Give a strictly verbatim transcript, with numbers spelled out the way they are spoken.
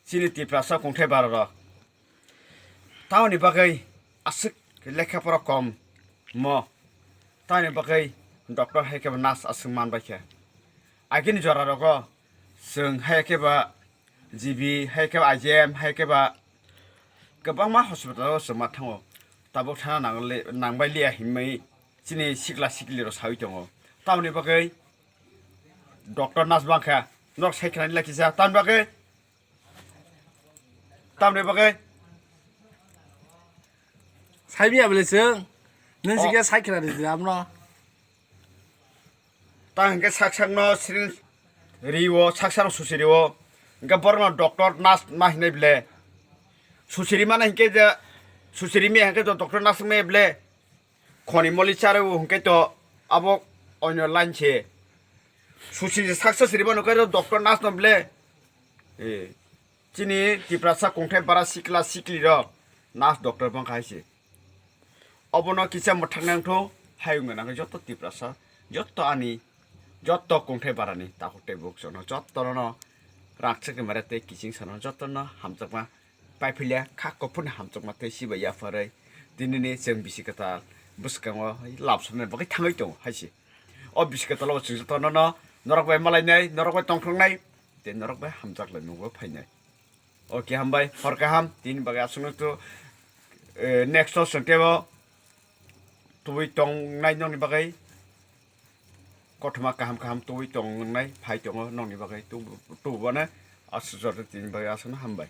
Chini Tiprasa kungthai bara rok. Tamoni bagwi aswk lekha pora kom mo. Tamoni bagwi doctor hai khe bo nurse aswk man bai khe. Agini jora rogo chwng hai khe ba G B, hai khe ba I G M, hai khe ba kwbangma hospital o chwng ma thango. Tabuk thana nang le, nang bai liya hinwi chini sikla sikli rok sawi tongo. Tamoni bagwi doctor nurse bangkha, norok sai khnani lai kisa. Tamoni bagwi, tamoni bagwi. Sai biya bole chwng. Nung Oh. Sikhe sai khnani di amno. Ta hinkhe sak sakno syringe riwo, sak sakno susi riwo. Hinkhe borokno doctor nurse ma hinai ble. Susi rimana hinkhe je, susi rimi hinkhe je doctor nurse me ble. Khoni moli charo hinkhe to abo onyo line se. Susi je sak sak sirima nukhe to doctor nurse no ble. Eh, chini Tiprasa kungthai bara sikla sikli rok nurse doctor bangkha hai se. Obono kisa mwthang nangthu, hai wngna nangkhe joto Tiprasa, joto ani, joto kungthai barani takhuk tei bukchukno jotono rangchakni mare tei kiching sano jotono hamjakma paiphilia kha kuphurni hamjakma tei sibai yapharwi dinini chwng bisi kwtal bwskango lab samani bagwi thangwi tongo hai se. O bisi kwtalo chwng jotono norok bai malainai, norok bai tongthoknai tei norok bai hamjak laimungbo phainai. Ok, hambai, hor kaham, tini bagwi aswkno to, eh, next o chwng teibo tubui tongnai nokni bagwi, kothoma kaham kaham tubui tongnai phai tongo nokni bagwi, tubu, tubuano aswk jora tini bagwi aswkno hambai.